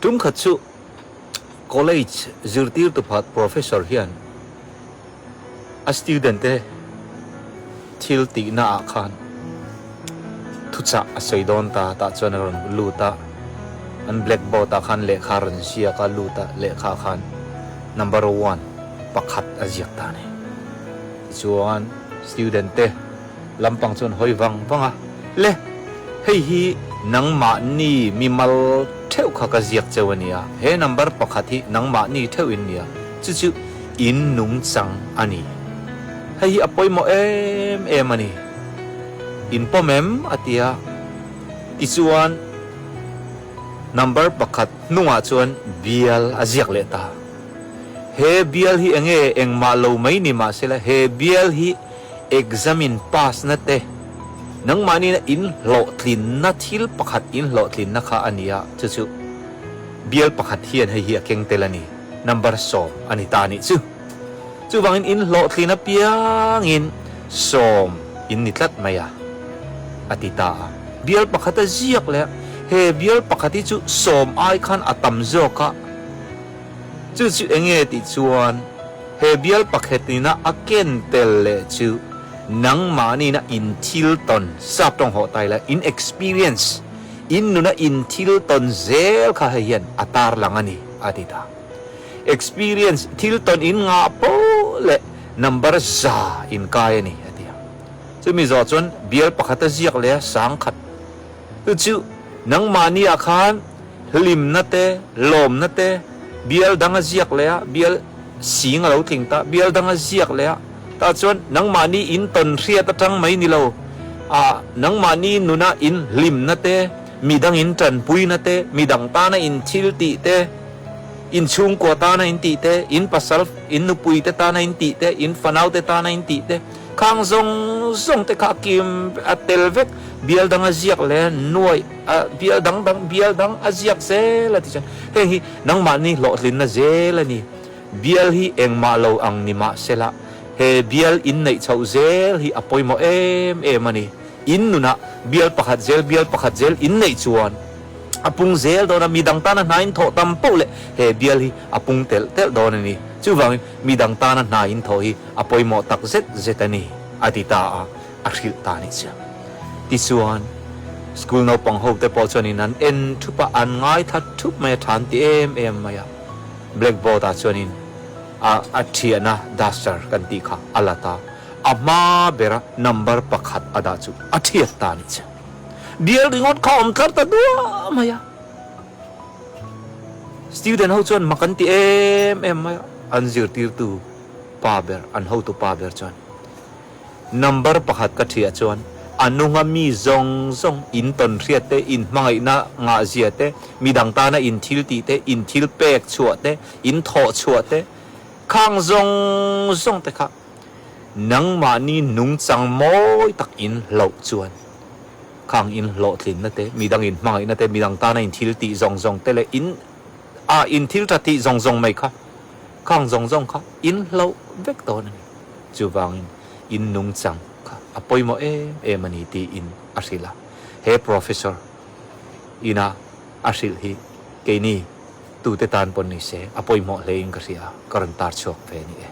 Tum khat chu college zirtirtu phat professor hian a student te thil tihna ah khan thuchah a sawi dawn ta tah chuan a rawn lut a, an blackboard ah khan lehkha a rawn ziak a lut a lehkha khan number one pakhat a ziak ta a ni. Tichuan student te lampang chuan hawi vang vang a, Le, hei hi nangmahni mimal theuh kha ka ziak cheu a nia, he number pakhat hi nangmahni theuh in nia, chu chu in nungchang a ni. Hei hi a pawimawh em em a ni. In pawm em? a ti a. Tichuan number pakhat hnungah chuan bial a ziak leh ta. He bial hi enge engmah lo mai ni mahsela he bial hi Exam in pass na te, nangmahni na in hlawhtlinna thil pakhat in hlawhtlinna kha a ni a, chu chu bial pakhat hian hei hi a keng tel a ni, number sawm a ni ta a nih chu. Chuvangin in hlawhtlin apiangin sawm in ni tlat mai a, a ti ta a. Bial pakhat a ziak leh a, he bial pakhat hi chu sawm ai khan a tam zawk a, Chu chu enge tih chuan he bial pakhat nina a ken tel leh chu nangmahnina in thil tawn, sap tawng hawh tai la, in experience, in nuna in thil tawn zel kha hei hian a tarlang a ni, a ti ta. Experience, thil tawn in ngah poh leh number za in kai a ni, a ti a. Chumi zawh chuan bial pakhat a ziak leh a sangkhat. Chu chu nangmahniah khan hlimna te, lawmna te, bial dang a ziak leh a, bial sing a lo tling ta, bial dang a ziak leh a, tah chuan nangmahni in tawn hriat atang mai ni lo, ah nangmahni nuna in hlimna te, midang in tanpuina te, midang tana in thil tih te, in chhungkua tana in tih te, in pasal, in nupui te tana in tih te, in fanau te tana in tih te, Khang zawng zawng te kha a kim a tel vek, bial dang a ziak leh nuaih a bial dang dang bial dang a ziak zel a ti chuan heng hi nangmahni hlawhtlinna zel a ni. Bial hi engmah lo ang ni mah sela he bial inneih chhoh zel hi a pawimawh em em a ni. In nunah bial pakhat zel bial pakhat zel inneih chuan a pung zel dawn a, midang tana hna in thawh tam poh leh he bial hi a pung telh telh dawn a ni. Chuvangin midang tana hna in thawh hi a pawimawh tak zet zet a ni, a ti ta a, a hrilh ta a nih chu. Tichuan, school naupang ho te pawh chuanin an en thup a, an ngaithla thup mai a, tha an ti em em mai a. Blackboard ah chuanin a a thiahna duster kan tih kha a la ta, a hma bera number pakhat a dah chu a thiat ta a nih chu. Bial ringawt kha a awm tlar ta duah mai a. Student ho chuan mak an ti em em mai a, an zirtirtu pa ber, an hotu pa ber chuan number pakhat ka thiah chuan a nunga mi zawng zawng in tawn hriat te, in hmangaihna ngah zia te, midang tana in thil tih te, in thil pek chhuah te, in thawh chhuah te, khang zawng zawng te kha nangmahni nungchang mawi tak in hlauh chuan khang in hlawhtlinna te, midang in hmangaihna te, midang tana in thil tih zawng zawng te leh in a in thil tha tih zawng zawng mai kha Khang zawng zawng kha in hlauh vek dawn a ni. Chuvangin in nungchang kha a pawimawh em em a ni tiin a hrilh a. He Professor ina a hrilh hi keini tute tan pawn ni se a pawimawh hlein ka hria a, ka rawn tar chhuak ve a ni e.